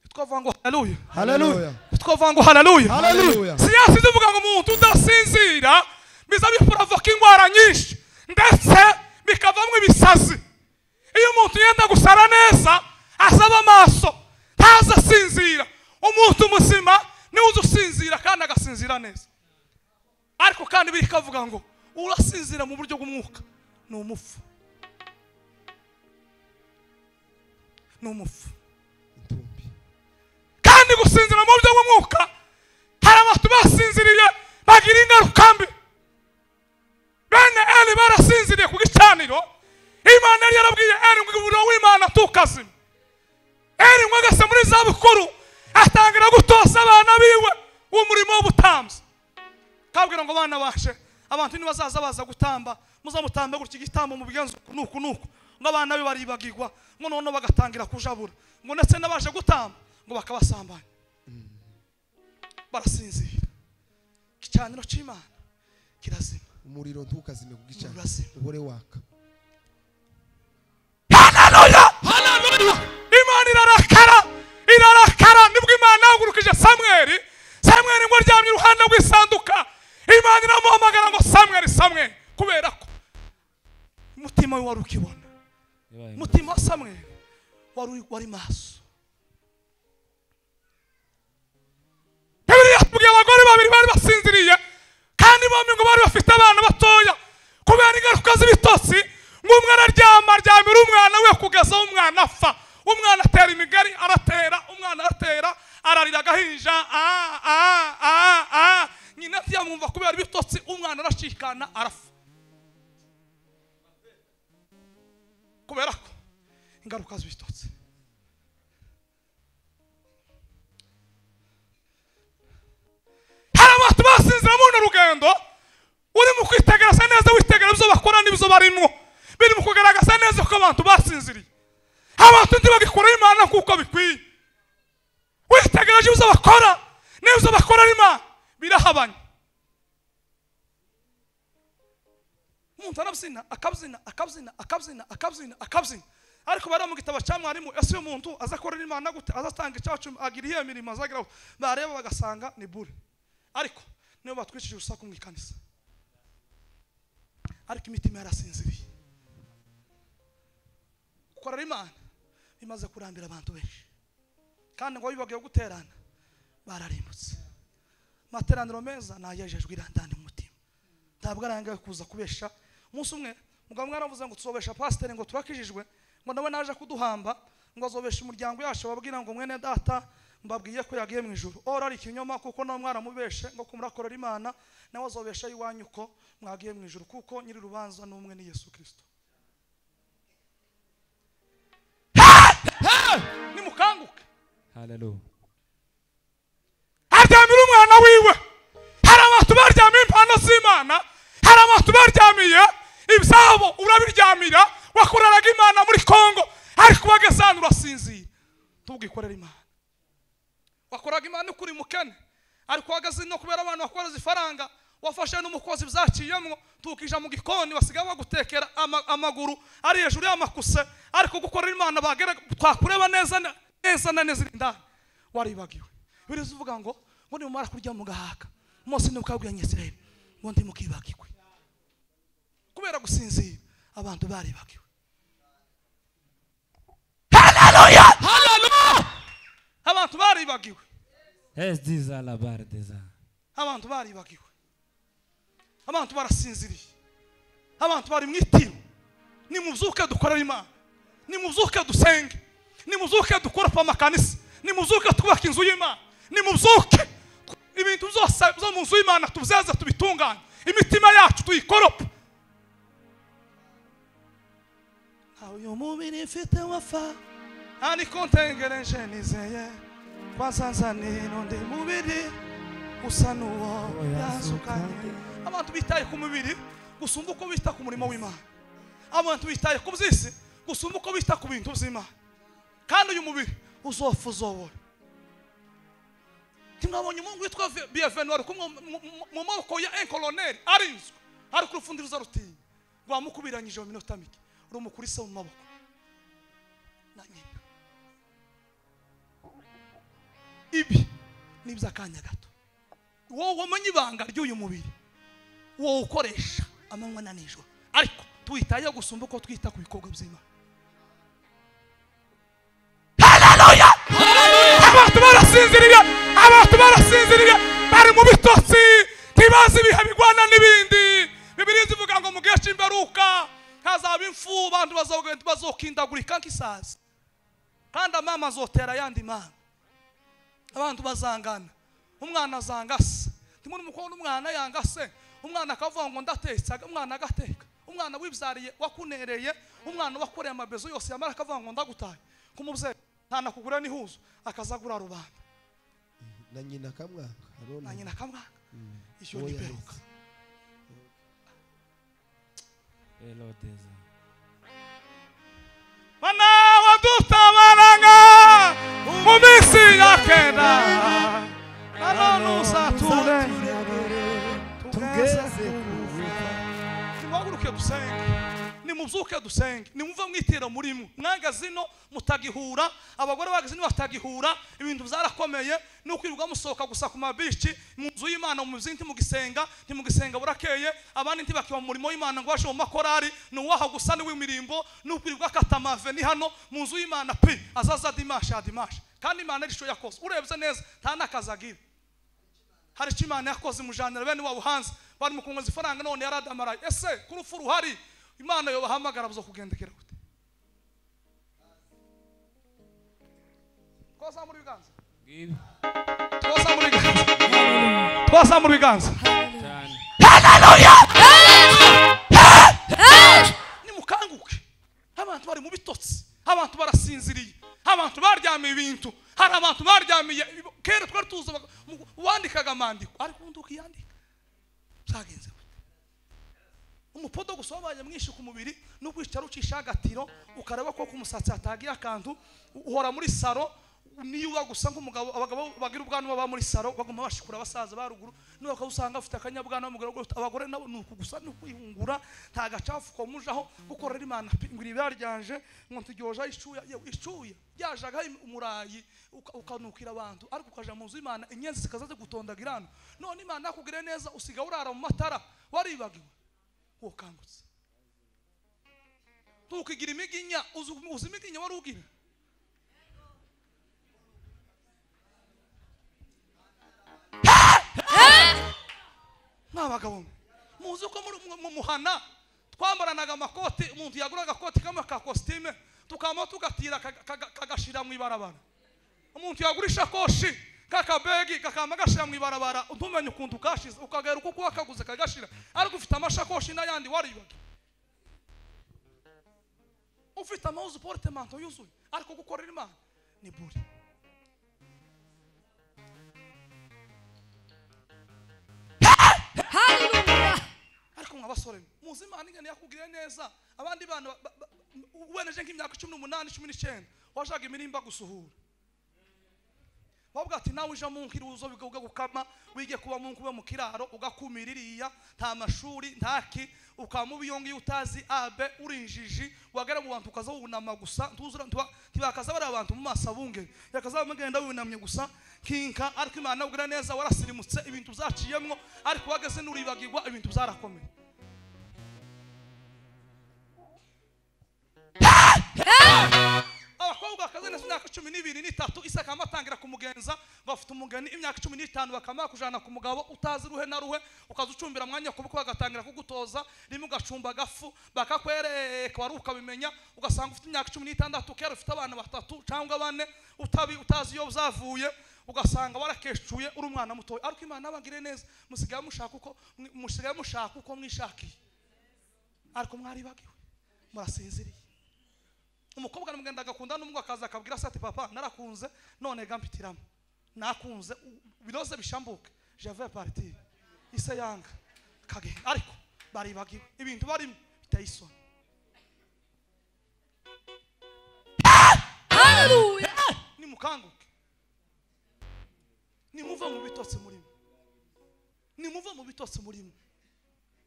Twavuga ngo haleluya. Haleluya. Twavuga ngo haleluya. Haleluya. Siyansi ivuga ngo umuntu udasinzira biza biprovoka indwara nyinshi, ndetse bikavamo ibisazi. Iyo umuntu yenda gusara neza asaba amaso, ntaza asinzira. Umuntu muzima niwe uza usinzira kandi agasinzira neza. Ariko kandi bikavuga ngo urasinzira mu buryo bw'umwuka ni umufu. Ni umufu. Kandi gusinzira mu buryo bw'umwuka, hari abantu basinziriye bagira ingaruka mbi. Bene Eli barasinziriye ku gicaniro. Imana yari yarabwiye Eli ngo umuriro w'Imana ntukazime. Eli ngo agase muri za bukuru atangira gutoza abana biwe umurimo w'ubutambyi. Kabwira ngo bana baje, abantu nibazaza baza gutamba, muzamutamba gutya igitambo mu bigenzo nuku nuku. Ngo abana be baribagirwa, ngo none bagatangira kujabura, ngo ndetse n'abaje gutamba ngo bakabasambanya. Barasinzira. Igicaniro cy'Imana kirazima. Umuriro ntukazime ku gicaniro, uhore waka. Haleluya! Haleluya! Imana irarakara, irarakara. Nibwo Imana yahagurukije Samweli. Samweli ngo aryamye iruhande rw'isanduka, Imana iramuhamagara ngo Samweli, Samweli, kubera ko umutima we wari ukibona. Umutima wa Samweli wari maso. Bibiliya yatubwiye abagore babiri bari basinziriye, kandi bombi ngo bari bafite abana batoya. Kubera ingaruka z'ibitotsi, ngo umwe araryama aryamira umwana we kugeza aho umwana apfa. Umwana atera imigari, aratera, umwana aratera, ararira agahinja, a. Nyina ntiyamwumva kubera ibitotsi, umwana arashikana arapfa. Kubera ko ingaruka z'ibitotsi. Hari abantu basinzira muri rugendo, uri mu kwitegereza neza, witegereza ibyo bakora n'ibyo barimo, biri mu kugaragaza neza ko abantu basinziriye. Abantu ntibagikora Imana kuko bikwiye. Witegereje ibyo bakora n'ibyo bakora Imana birahabanye. Umuntu arabyina, akabyina, akabyina, akabyina, akabyina, akabyina. Ariko bari mu gitabo cya mwarimu, ese uyu muntu azakorera Imana gute? Azatanga icyacu, agira iyihe mirimo azagira? Bareba bagasanga ni bure. Ariko niyo batwicishije urusaku mu ikanisa, ariko imitima yarasinziriye. Gukorera Imana bimaze kurambira abantu benshi, kandi ngo bibagiwe guterana bararimbutse. Materaniro meza nayejejwe irandani mu mutima, ntabwo arangaye kuza kubesha Umunsi umwe mugabo mwaravuze ngo tuzobesha pastor ngo turakijijwe, ngo nawe naje kuduhamba ngo azobesha umuryango yacu babwira ngo mwene data mbabwiye ko yagiye mu ijuru. Ora ari ikinyoma kuko nawe mwaramubeshe ngo kumurakorera Imana, nawe azobesha iwanyu ko mwagiye mu ijuru, kuko nyiri rubanza n'umwe ni Yesu Kristo. Nimukanguke. Haleluya. Aryamira umwana wiwe. Hari abantu baryamiye impano z'Imana, hari abantu baryamiye ibyabo urabiryamira, wakoreraga Imana muri Kongo ariko wageze urasinzira tugikorera Imana. Wakoraga Imana ukuri mukene ariko wageze no kubera abantu bakoreza ifaranga, wafashe n'umukozi byaciyemwo tukija mu gikoni basigaye bagutekera amaguru ari hejuru y'amakuse, ariko gukorera Imana bagera twakureba neza neza na neza indani waribagiwe. Biriza uvuga ngo nimumara kurya mugahaka Mose nukabwiye Abanyisirayeli ngo ndimukibagirwe. Kubera gusinzira abantu baribagiwe. Haleluya! Haleluya! Abantu baribagiwe. Es diza la bardeza. Abantu baribagiwe. Abantu barasinziriye. Abantu bari mwitiro. Nimuzuke dukorera Imana. Nimuzuke dusenge. Nimuzuke dukora amakanisa. Nimuzuke twubaka inzu y'Imana. Nimuzuke ibintu byose byo mu nzu y'Imana tubyaza tubitunganye. Imitima yacu tuyikorope. Uyu mubiri mfite wafa ariko ntegereje nizeye kwasanzani n'undi mubiri usa n'uwo yazukanye. Abantu bitaye ku mubiri gusumba uko bita ku murimo w'Imana. Abantu bitaye ku by'isi gusumba uko bita ku bintu by'Imana. Kandi uyu mubiri uzopfa uzobora. Timwabonye umungu witwa Bienvenu ari kumwe mu maboko ya un colonel arinzwe, ariko urufundirizo rutinya rwamukubiranyije mu minota mike rumukurisa mu maboko na nyina. Ibi ni iby'akanya gato. Wowe wamenye ibanga ry'uyu mubiri wowe ukoresha amanywa na nijoro, ariko twitaye gusumba uko twita ku bikorwa by'Imana. Haleluya! Abantu barasinziriye, abantu barasinziriye, bari mu bitotsi, ntibazi ibihe bigwana n'ibindi. Bibiliya ivuga ngo mu gihe cy'imperuka hazaba impfu, abantu bazokindagurika nk'isazi, kandi amama azotera ayandi mama. Abantu bazangana, umwana azanga se, ndimo n'umukobwa n'umwana yanga se, umwana akavuga ngo ndatetse, umwana agateka, umwana wibyariye wakunereye, umwana wakoreye amabezo yose yamara akavuga ngo ndagutaye kumubyeyi ntanakugura n'ihuzo akazagura rubanda na nyina kamwanga, na nyina kamwanga. Iyo ni peruka. Mana wadutabaranga mu minsi ya kera, nanone uzaturengere tugeze kuvuka. Nimuhaguruke dusenge, nimubyuke dusenge, nimuve mwitira murimo mwanga zino mutagihura, abagore bagaze zino batagihura, ibintu byarakomeye no kwirirwa musohoka gusa ku mabici mu nzu y'Imana mu byinti mugisenga, ntimugisenga burakeye, abandi ntibakiba mu murimo w'Imana ngo baje mu makorari, ni uwaha gusa ni w'imirimbo, no kwirirwa katamave ni hano mu nzu y'Imana pe azaza dimasha dimasha. Kandi Imana arico yakoze, urebye neza nta nakazagira. Hari icyo Imana yakoze mujanira bene wabo hanze bari mu kungoza ifaranga none yaradamaraye. Ese kurufu ruhari Imana yo bahamagara buzo kugendekera gute? Twazamura ibiganza. Twazamura ibiganza. Twazamura ibiganza. Haleluya! Nimukanguke. Abantu bari mu bitotsi, abantu barasinziriye, abantu baryamiye ibintu, hari abantu baryamiye kera twari tuzi wandikaga amandiko ariko ubundi ukiyandika byagenze gute? Umupodo gusa wabaye mwinshi ku mubiri no kwicara ucisha agatiro ukareba ko ku musatsi hatagiye akantu, uhora muri saro niyo uba gusa nk'umugabo. Abagabo bagira ubwanwa baba muri saro baguma bashikura abasaza baruguru, niba ukabusanga afite akanyabwana umugabo. Abagore nabo nuko gusa no kwihungura nta gacafu ko mujaho gukorera Imana ngo ibaryanje ngo ntugyoja icuya, yewe icuya byajaga umurayi ukanukira abantu, ariko ukaja mu nzu y'Imana inyenzi zikaza zigutondagirana. None Imana yakugire neza usiga urara mu matara waribagiwe ukangutse tukigira imiginya, uzi imiginya wari ugira. Mwabagabo muzi ko mu muhana Twambaranaga amakoti, umuntu yagura agakoti kamwe ka costume tukama tugatira kagashira mu ibarabara. Umuntu yagura ishakoshi kakabegi kakama gashira mu ibarabara, utumenye ukuntu kashize ukagaruka uko wakaguze kagashira, ariko ufite amashakoshi n'ayandi waribaga. Ufite amazu portemanto yuzuye, ariko gukorera Imana ni buri. Hallelujah. Ariko mwabasore muzi Imana ingene yakugiriye neza. Abandi bana weneje nk'imyaka 18 19 washaga imirimba gusuhura. Bavuga ati nawe uje mu nkiruzo bigoga gukama wige kuba mu nkube mu kiraro ugakumira iriya nta mashuri ntaki ukamubiyongi utazi abe urinjiji wagera mu bantu ukaza wunama gusa ntuzura ntibakaza bari abantu mu masabunge yakaza mugenda wunamye gusa kinka. Ariko Imana ubwira neza warasirimutse ibintu byaciyemwo, ariko wageze nuribagirwa ibintu byarakomeye. Abakobwa bakaze neza imyaka 12 n'itatu Isaka amatangira kumugenza ngo afite umugeni imyaka 15 bakama kujana ku mugabo utazi ruhe na ruhe, ukaza ucumbira mwanya kubuko bagatangira kugutoza rimwe ugacumba gafu bakakwereka wari ukabimenya, ugasanga ufite imyaka 16 kera ufite abana batatu cyangwa bane utabi utazi iyo byavuye, ugasanga warakeshuye uri umwana muto. Ariko Imana abagire neza musigaye mushaka uko mwishakiye, ariko mwari bagiwe murasinziriye. Umukobwa namugenda agakunda n'umwe akaza akabwira se ati papa narakunze none gampitiramo nakunze biroze bishambuke je vais partir ise yanga kage. Ariko bari bagiwe ibintu barimo biteye isoni. Hallelujah. Nimukanguke, nimuva mu bitotsi murimo, nimuva mu bitotsi murimo.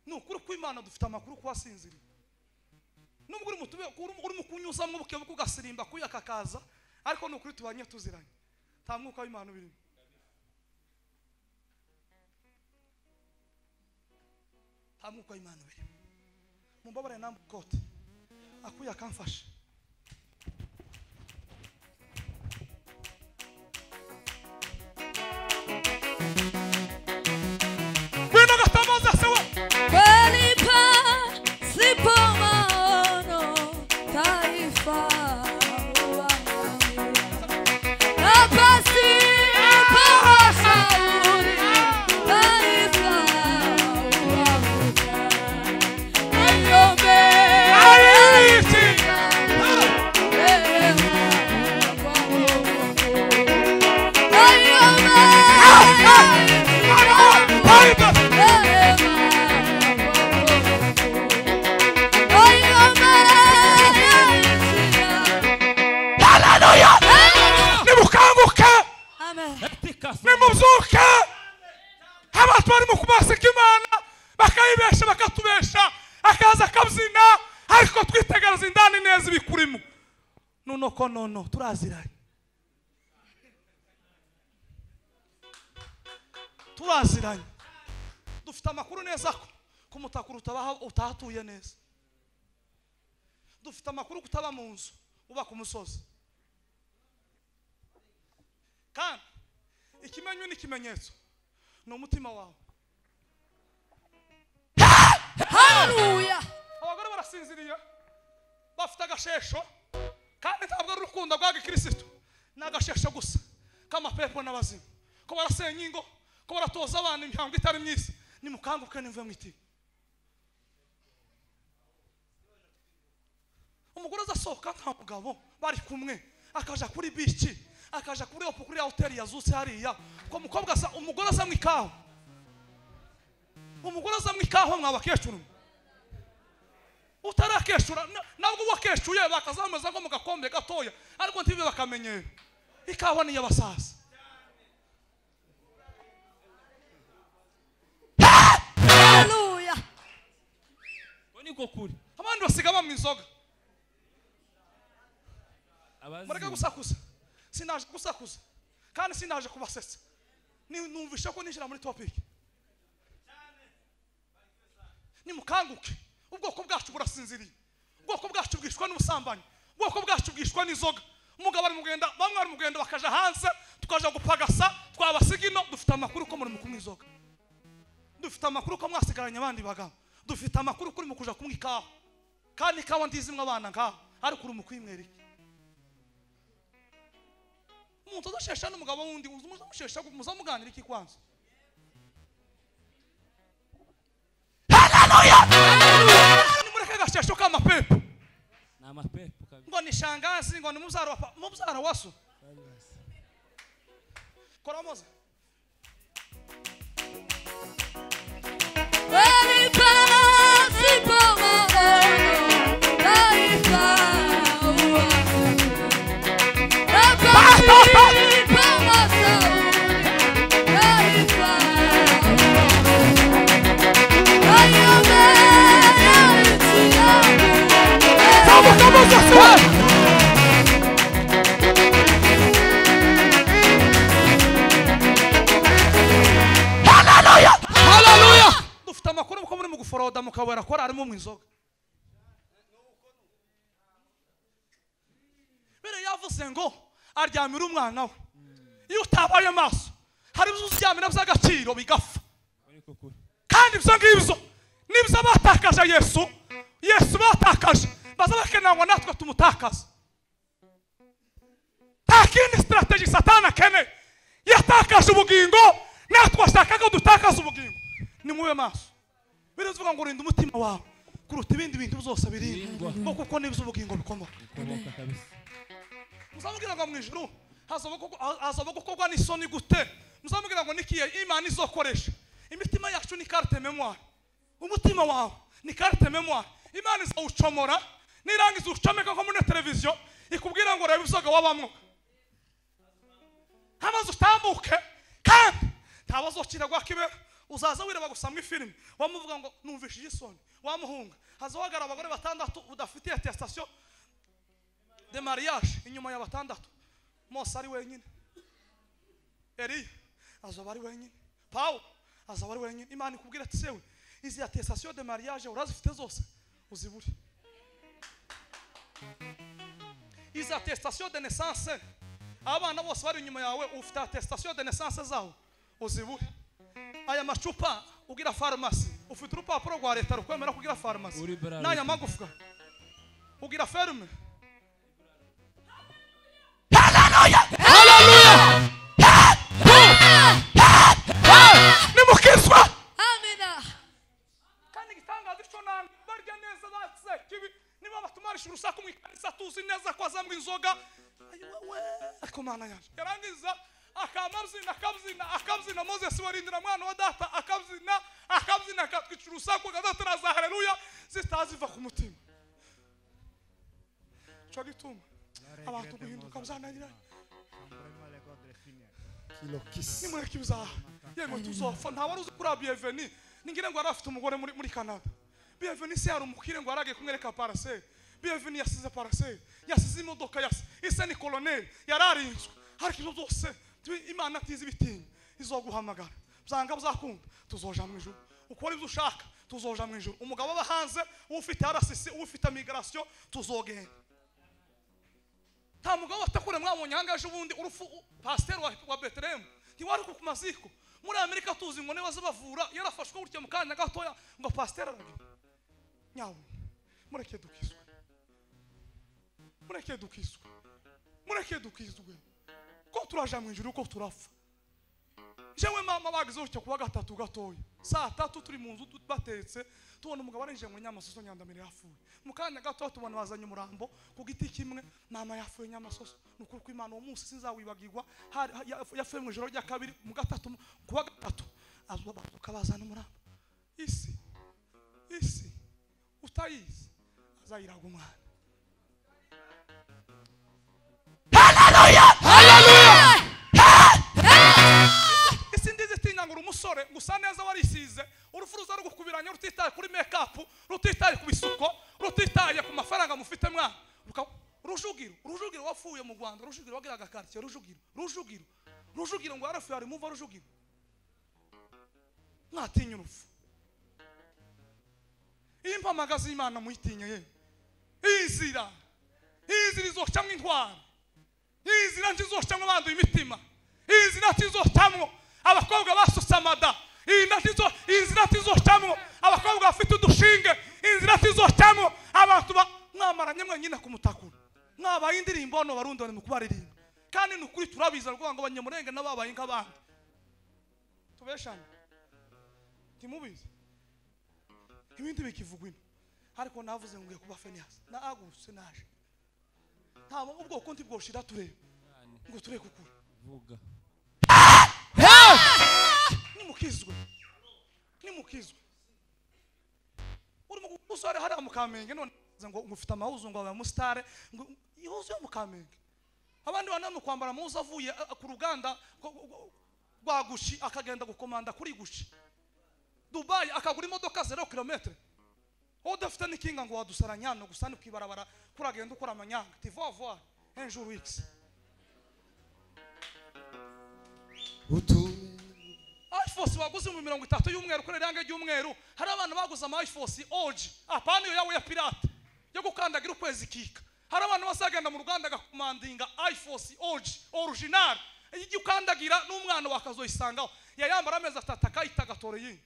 Ni ukuri kw'Imana dufite amakuru kuwasinziriye. Nubwo uri mutube uri mukunyuzamwe buke bukugasirimba kuyakakaza, ariko ni ukuri tubanye tuziranye nta mwuka w'Imana ubirimo. Nta mwuka w'Imana ubirimo. Mumbabare nambukote akuya kamfashe. Wena gatabaza sewa Kweli pasipo maono taifa huangamia, na pasipo mashauri taifa huanguka. Nimukanguke, nimubyuke. Abantu barimo kubaseka Imana bakayibesha bakatubesha, akaza akabyina, ariko twitegereza indani neza ibikurimo. Nono ko nono turaziranye, turaziranye, dufite amakuru neza ko kumutakura utahatuye neza, dufite amakuru kutaba mu nzu uba ku musozi. Kandi ikimenyo n'ikimenyetso ni umutima wawe. Hallelujah. Abagore barasinziriye bafite agashesho, kandi ntabwo ari urukundo rwa gikristo, ni agashesho gusa k'amapepo n'abazimu, ko barasenya ingo, ko baratoza abana imihango itari myiza. Nimukanguke nimve mu itiba. Umugore azasohoka nta mugabo bari kumwe, akaja kuri bici, akaja kuri opo kuri hoteli yazutse hariya, ko umukobwa asa umugore asa mu ikawa, umugore asa mu ikawa mwabakecuru utarakeshura nabwo wakeshuye bakazameza nko mu gakombe gatoya, ariko ntibe bakamenyera ikawa ni y'abasaza. Hallelujah. Niko kuri abandi basiga bamwe inzoga. Mureke gusakuza, sinaje gusakuza kandi sinaje kubasetsa, numvisha ko ninjira muri topic. Nimukanguke, ubwoko bwacu burasinziriye, ubwoko bwacu bwishwa n'ubusambanyi, ubwoko bwacu bwishwa n'inzoga. Umugabo ari mugenda, bamwe ari mugenda bakaja hanze, tukaja gupagasa, twabasiga ino. Dufite amakuru ko muri mukunywa inzoga, dufite amakuru ko mwasigaranye abandi bagabo, Dufite amakuru kuri mu kuja kumwe ikawa. Kandi ikawa ndizimwe abana nka ariko uri mu kwimwera iki? Umuntu adashesha n'umugabo wundi uzamushesha muzamuganira iki kwanza? Haleluya! Nimureke gashesho k'amapepo. Ni amapepo kabisa. Ngo ni shangazi, ngo ni mubyara wa mubyara waso. Kora moza. Amakuru ko muri mu guforoda mukabera ko arimo mu inzoga. Bere yavuze ngo aryamira umwana we. Iyo utabaye maso hari ibyo uryamira by'agaciro bigafa. Kandi ibyo ngibyo nibyo batakaje Yesu. Yesu batakaje baza bakenera ngo natwe tumutakaze. Nta kindi strategy Satani akeneye. Yatakaje ubugingo natwe ashaka ko dutakaza ubugingo. Ni mube maso. Biravuga ngo rinda umutima wawe kuruta ibindi bintu byose birindwa, kuko nibyo ubugingo bikomoka. Muzamubwira ngo mu ijuru hazaba gukorwa n'isoni gute? Muzamubwira ngo nikiye Imana izokoresha. Imitima yacu ni carte mémoire. Umutima wawe ni carte mémoire. Imana izawucomora nirangiza ucomeka nko muri televiziyo ikubwira ngo reba ibyo wabamwo. Hamaze utambuke kandi ntabazokira gwakibe. Uzaza wireba gusa mu filime wamuvuga ngo numvishije isoni wamuhunga. Hazogara abagore batandatu udafitiye attestation de mariage inyuma ya batandatu. Mose ari wenyine, Eliya azoba ari wenyine, Paulo azoba ari wenyine. Imana ikubwira ati sewe izi attestation de mariage urazifite zose uzibure. Izi attestation de naissance abana bose bari inyuma yawe ufite attestation de naissance zawo uzibure. Aya macupa ugira farumasi ufite urupapuro rwa leta rukwemera kugira farumasi n'aya magufwa ugira ferme. Haleluya! Haleluya! Nimukizwa. Amina. Kandi gitangaza ico nanga barya neza batse kibi niba batumarisha urusaku mu ikanisa tuzi neza ko azamwe inzoga. Ayiwewe ariko Mana yaje yarangiza akamazina akabzina akabzina Moses warindira mwana wa data akabzina akabzina akatwica urusaku gadatara za haleluya zitaziva ku mutima. Cyo gituma abantu guhinduka byananira. Nimureke ibyaha yemwe tuzopfa. Nta wari uzi kuri Bienvenue ningire ngo arafite umugore muri Canada. Bienvenue se yari umukire ngo arage kumwereka parcelle. Bienvenue yasize parcelle, yasize imodoka, yasize ise ni colonel yararinzwe. Ariko ibyo byose Imana tizi bitinya izoguhamagara byanga byakunda tuzoja mu ijuru. Ukora ibyo ushaka tuzoja mu ijuru. Umugabo aba hanze ufite RCC ufite migration tuzogenda. Nta mugabo atakure mwabonye hangaje ubundi urufu pasteur wa Bethlehem ntiwari ku maziko muri Amerika tuzi ngo niba bavura yarafashwe gutya mu kanya gatoya ngo pasteur aragira nyawe. Mureke dukizwe, mureke dukizwe, mureke dukizwe. Ko turaja mu ijuru ko turapfa. Jewe mama bagize utyo kuwa gatatu gatoya saa tatu turi mu nzu batetse tubona umugabo arinje ngo Nyamasoso nyandamire yafuye. Mu kanya gato tubona bazanye umurambo ku giti kimwe mama yafuye Nyamasoso. Nukuri ko Imana uwo munsi sinzawibagirwa. Yafuye mu ijoro rya kabiri mu gatatu kuwa gatatu azobazana umurambo. Isi isi utayizi azayiraga umwana. Haleluya! Haleluya! Isi ndize tinya ngo umusore gusa neza warisize urufu ruza rugukubiranya rutitaye kuri make up, rutitaye ku bisuko, rutitaye ku mafaranga mufite mwana. Rujugiro, Rujugiro wafuye mu Rwanda, Rujugiro wagiraga quartier, Rujugiro, Rujugiro, Rujugiro ngo yarafuye ari muva Rujugiro. Mwatinya urufu. Impamagazi y'Imana muyitinye ye. Izira. Izira izocamwe intwaro. Izira ntizocamwe abanduye imitima. Izira ntizocamwe abakobwa basutse amada. Inzira tizocamwo abakobwa bafite udushinge, inzira tizocamwo abantu mwamaranye mwenyine kumutakura. Mwabaye indirimbo hano Barundi bari mu kubaririmba. Kandi ni ukuri turabiza rwanga ngo abanyamurenge n'ababaye nk'abandi. Tubeshane. Ntimubizi. Ibindi bikivugwa ino. Ariko navuze ngo ngiye kuba Fenias. Na aguse naje. Ntabwo ubwoko ntibwoshira turebe. Ngo tureke ukuri. Vuga. Nimukizwe. Nimukizwe. Urimo gusore hari amukamenge none ngo ngufite amahuzo ngo aba mustare ngo ihuzo yo mukamenge. Abandi bana mu kwambara muzo avuye ku ruganda rwa Gucci akagenda gukomanda kuri Gucci. Dubai akagura imodoka 0 km. Udafite n'ikinga ngo wadusaranyana gusa ni kwibarabara kuragenda ukora amanyanga. Tu vas voir un jour X. iPhone baguze mu 30 y'umweru kuri range y'umweru. Hari abantu baguze ama iPhone OG apana yo yawe ya pirate yo gukandagira ukwezi kika. Hari abantu basagenda mu ruganda gakomandinga iPhone OG original ijye ukandagira n'umwana wakazoyisangaho yayambara amezi atatu akayita gatoro yindi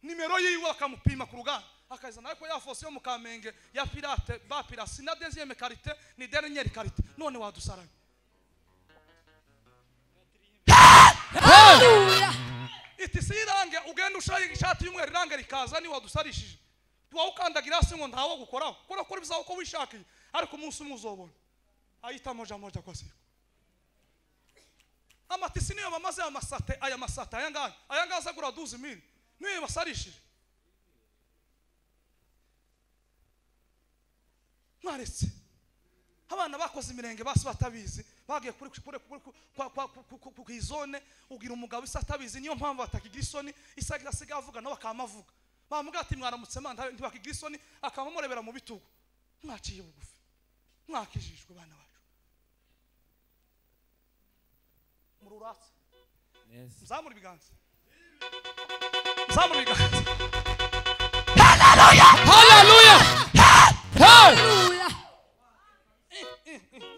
nimero yiwe akamupima ku ruganda akazana ariko ya fosi yo mu Kamenge ya pirate ba pirasi na deuxième qualité ni dernière qualité none wadusaranye. Hallelujah. Itisi irange ugenda ushaye ishati y'umweru irange rikaza ni wadusarishije tuwukandagira se ngo ntawo gukoraho kora kora bizaho ko wishakiye ariko umunsi umwe uzobona ayita moja moja kwa siku. Amatisi niyo bamaze amasate aya masate aya ngaya aya ngaya azagura 12000 niyo basarishije. Mwaretse abana bakoze imirenge basi batabizi bagiye kuri ku izone ugira umugabo isa atabizi niyo mpamvu batakigira isoni isagira asiga avuga nawe akamavuga bamuga ati mwaramutse manda ntibakigira isoni akamurebera mu bitugu. Mwaciye bugufi mwakijijwe bana bacu mururatse. Yes. Mzamura ibiganza. Mzamura ibiganza. Hallelujah. Hallelujah. Hallelujah.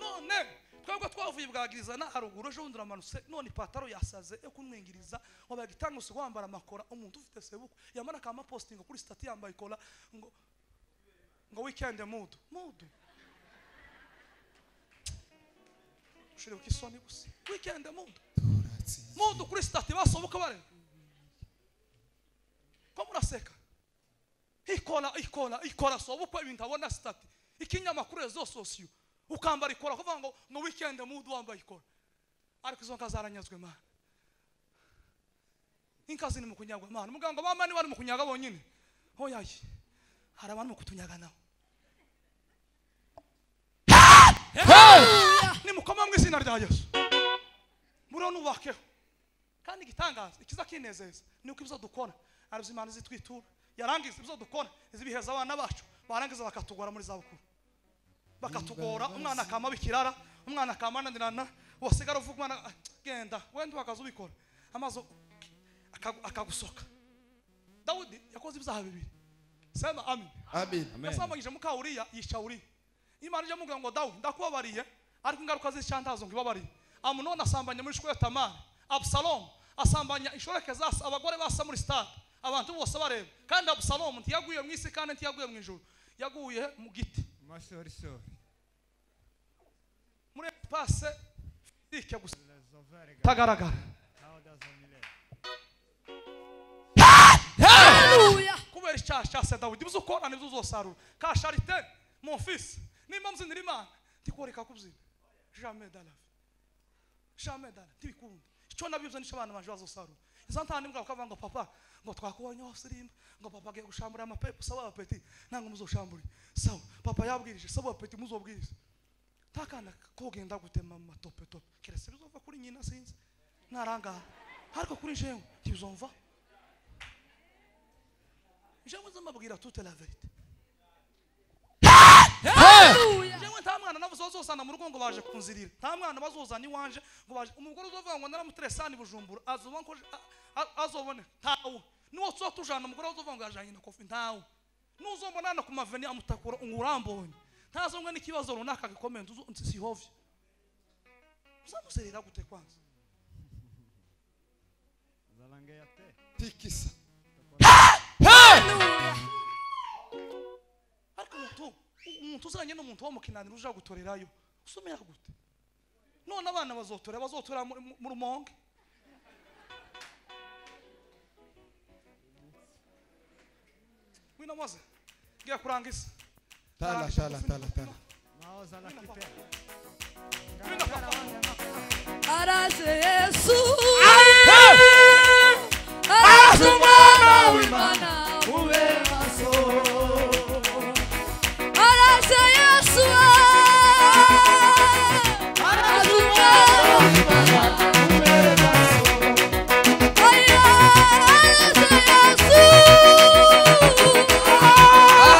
None twebwe twavuye bwagiriza na haruguru ejo bundi uramanutse none ipataro yasaze yo kumwingiriza wabagitanga usigo wambara amakora umuntu ufite sebuko yamara akama postinga kuri stati yambaye ikora ngo ngo weekend mood mood ushire ukisoni gusa weekend mood mood kuri stati basoboka bare ko muraseka ikora ikora ikora sobuko ibintu abona stati ikinyamakuru zo sosiyo ukambara ikora kuvuga ngo no weekend mood wambaye ikora ariko izo nka zaranyazwe mana inka zini mu kunyagwa mana muganga bamani bari mu kunyaga bonyine hoyaye hari abantu mu kutunyaga naho. Ni mukoma mu izina rya Yesu murone ubakeho kandi igitangaza ikiza kinezeza ni uko ibyo dukora ari Imana zitwitura yarangiza ibyo dukora izibiheza abana bacu barangiza bakatugora muri zabukuru bakatugora umwana akama bikirara umwana akamananirana wasigara uvuga umwana genda wenda wakaza ubikora amazo akagusoka. Dawudi yakoze ibyaha bibiri. Sema amen. Amen. Yasambanyije muka Uriya yica Uriya. Imana ije mubwira ngo Dawudi ndakubabariye ariko ingaruka z'icyantazo ngibabariye. Amunoni asambanya muri shwe Tamari. Absalom asambanya inshoreke zasa abagore basa muri stade abantu bose bareba kandi Absalom ntiyaguye mu isi kandi ntiyaguye mu ijuru yaguye mu giti. Masorisori. Muri passe physique gusa tagaragara. Hallelujah. Kubera icyaha cya se Dawidi bizo ukora nibyo uzosarura. Ka Charité mon fils nimba mzinira Imana tikoreka kubyina jamais dans la vie jamais dans la tibikunda icyo nabibyo nico abana banje bazosarura. Izo ntana nimbwa bakavuga ngo papa ngo twakubonye hose urimba ngo papa agiye gushambura amapepo sawa apeti ntango muzoshambure sawa papa yabwirije sawa apeti muzobwirize takana kogenda gutema amatope tope keretse bizova kuri nyina sinzi naranga ariko kuri jewe ntibizomva jewe nzamabwira toute la vérité. Hallelujah. Jewe nta mwana navuze bazozana mu rugo ngo baje kunzirira nta mwana bazozana iwanje ngo baje umugore uzovuga ngo naramuteresani Bujumbura azoba ko azobone ntawe nuwo tuzotujana umugore uzovuga ngo yajanye na kofi ntawe nuzombonana ku maveni amutakura ngurambonye ntazongwe n'ikibazo runaka gikomeye nsihovye uzamuzerera gute kwanza Tikisa. Ariko umuntu uzanye n'umuntu wo mu kinaniro uja gutorerayo usomera gute? None abana bazotora mu Rumonge. Wina maze ngiye kurangisa. Tala tala tala tala. Araje Yesu. Araje umwana w'Imana ube maso. Araje Yesu. Araje umwana w'Imana ube maso. Araje Yesu. Araje umwana w'Imana.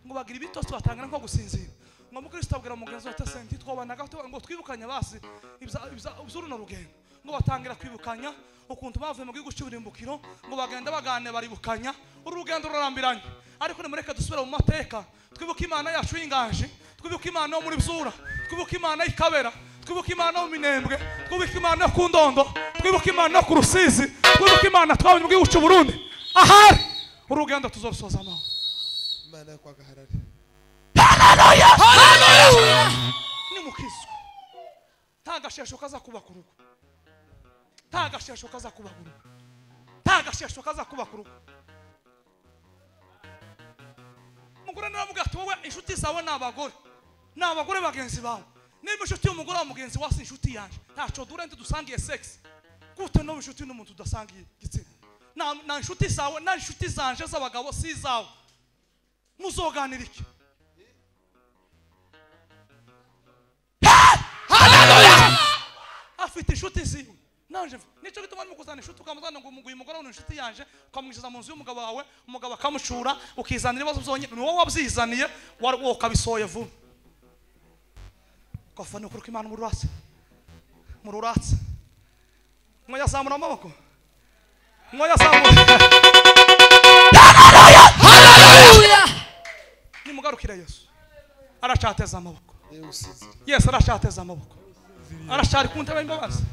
Ngo bagira ibitotsi batangana nko gusinzira. Ngo mukristo abwira mugenzi we ati twobana gato ngo twibukanya basi iby'uruno rugendo. Ngo batangira kwibukanya ukuntu bavuye mu gihugu cy'uburimbukiro, ngo bagenda bagane baribukanya uru rugendo rurarambiranye. Ariko nimureke dusubire mu mateka, twibuke Imana yacu y'inganji, twibuke Imana yo muri Bzura, twibuke Imana y'Ikabera, twibuke Imana yo mu Minembwe, twibuke Imana yo ku Ndondo, twibuke Imana yo ku Rusizi, twibuke Imana twabonye mu gihugu cy'u Burundi. Ahari urugendo tuzorusoza amahoro. Imana kwa gaharari. Haleluya! Haleluya! Nimukizwe. Nta gashesho kaza kuba ku rugo. Nta gashesho kaza kuba ku rugo. Nta gashesho kaza kuba ku rugo. Umugore naravuga ati wowe inshuti zawe ni abagore. Ni abagore bagenzi bawe. Niba inshuti y'umugore wa mugenzi wasi inshuti yanje. Ntaco dure ntidusangiye sex. Gute no inshuti n'umuntu udasangiye igitsina. Na inshuti zawe na inshuti zanje z'abagabo si zawe. Muzoganira iki? Haleluya! Afite inshuti ziwe. Nanje nico gituma mukuzana inshuti ukamuzana ngo uyu mugore ni inshuti yanje, ukamwinjiza mu nzu y'umugabo wawe, umugabo akamucura, ukizanira ibibazo byonyine, ni wowe wabyizaniye, wowe ukabisoye vuba. Ukafana ukuri kw'Imana mu ruratsi. Mu ruratsi. Mwayazamura amaboko. Mwayazamura. Haleluya! Haleluya! Nimugarukire Yesu. Aracateza amaboko. Yesu aracateza amaboko. Arashari ku ntebe y'imbabazi.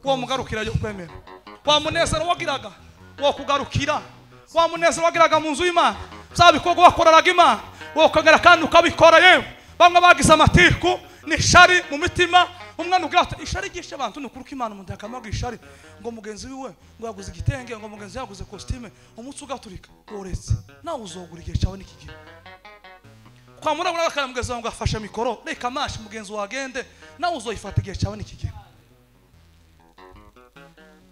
Wa mugarukira yo kwemera. Wa munezero wagiraga wo kugarukira. Wa munezero wagiraga mu nzu y'Imana. Bya bikorwa wakoreraga Imana. Wo kongera kandi ukabikora yewe. Bamwe bagize amatiku ni shari mu mitima. Umwana ugata ishari gishe abantu nukuruka Imana umuntu yakamaga ishari ngo mugenzi wiwe ngo yaguze igitenge ngo mugenzi yaguze costume umutsi ugaturika woretse nawe uzogura igihe cyawe nikigira. Kwa murabura bakara mugenzi wawe ngo afashe mikoro reka mashi mugenzi wagende nawe uzoyifata igihe cyawe nikigira.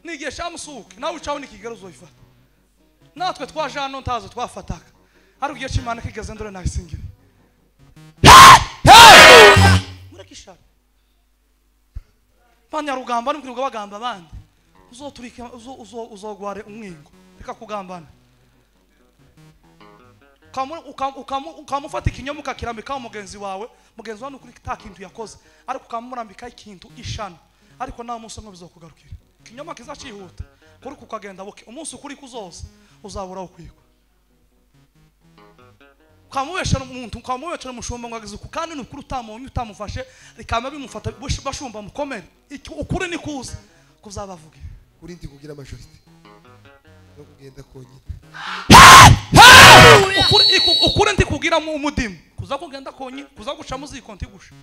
Nigihe cyamusuke nawe cyawe nikigera uzoyifata. Natwe twaje hano ntazo twafataka ariko igihe cy'Imana kigeze ndore naisingire. Mureke ishari. Banyarugamba n'umukirwa bagamba abandi uzoturika uzogware umwingo reka kugambana. Ukamufata ikinyoma ukakirambika mugenzi wawe mugenzi wawe nukuri ta kintu yakoze ariko ukamurambika ikintu ishana ariko nawe umunsi umwe bizokugarukira. Ikinyoma kizacihuta kuri kukagenda buke umunsi ukuri kuzoza uzabura ukwigwa. Ukamubeshera umuntu ukamubeshera umushumba ngo agize kandi nukuri utamonye utamufashe rikama bimufata bashumba mukomere ukuri ni kuza kuzabavuge kuri ndi kugira majorité no kugenda konyine. Ukuri ndi kugira mu umudimu kuza kugenda konyine kuza guca muziko ntigusha.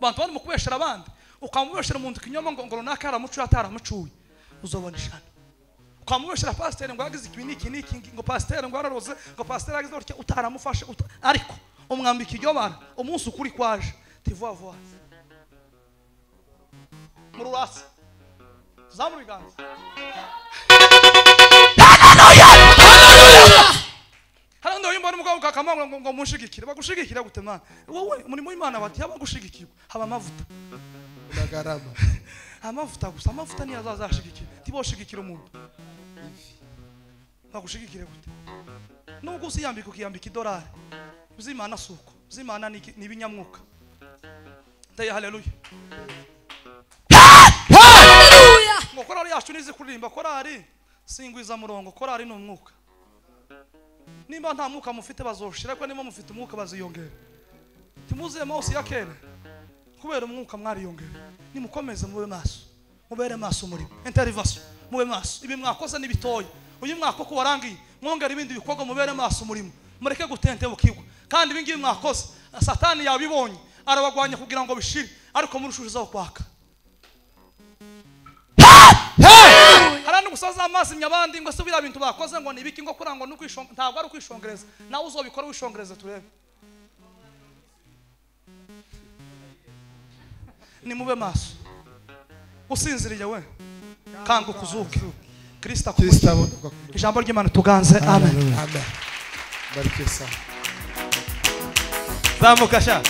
Bantu bari mu kubeshera abandi ukamubeshera umuntu kinyoma ngo runaka aramucuye ataramucuye uzobona ishana. Ukamubeshera pasteur ngo yagize iki niki niki ngo pasteur ngo araroze ngo pasteur yagize gutya utaramufashe ariko umwambika iryo bara umunsi ukuri kwaje tivuwa vuwa mururasi zamura ibiganza. Hano ndo yimba n'umugabo kakamanga ngo munshigikire bagushigikira gute mana wowe umurimo w'Imana bati yabagushigikirwa haba amavuta nagarama amavuta gusa amavuta niyo azazashigikira tiboshigikira umuntu bagushigikire gute nubwo usiyambika ukiyambika idolari uzimana suko uzimana ni ibinyamwuka. Teye haleluya. Haleluya. Ngo korari yacu nizi kuririmba korari singwiza murongo korari ni umwuka. Nimba nta mwuka mufite bazoshira ariko nimba mufite umwuka baziyongera. Timuze mouse ya kera kubera umwuka mwariyongera. Nimukomeze mube maso mubere maso muri intervention mube maso ibi mwakoze nibitoya uyu mwaka ko warangiye mwongera ibindi bikorwa mubere maso murimo mureke gutentebukirwa kandi ibi ngibi mwakoze Satani yabibonye arabagwanya kugira ngo bishire ariko murushijeho kwaka. Harandi gusaza amazi nyabandi ngo subira bintu bakoze ngo nibiki ngo kurangwa no kwishonga ntabwo ari kwishongereza nawe uzobikora wishongereza turebe. Ni mube maso usinziriye we kanguka uzuke Kristo akubona. Ijambo ry'Imana tuganze amen. Amen. Barikiwe sana. Zamuka sha.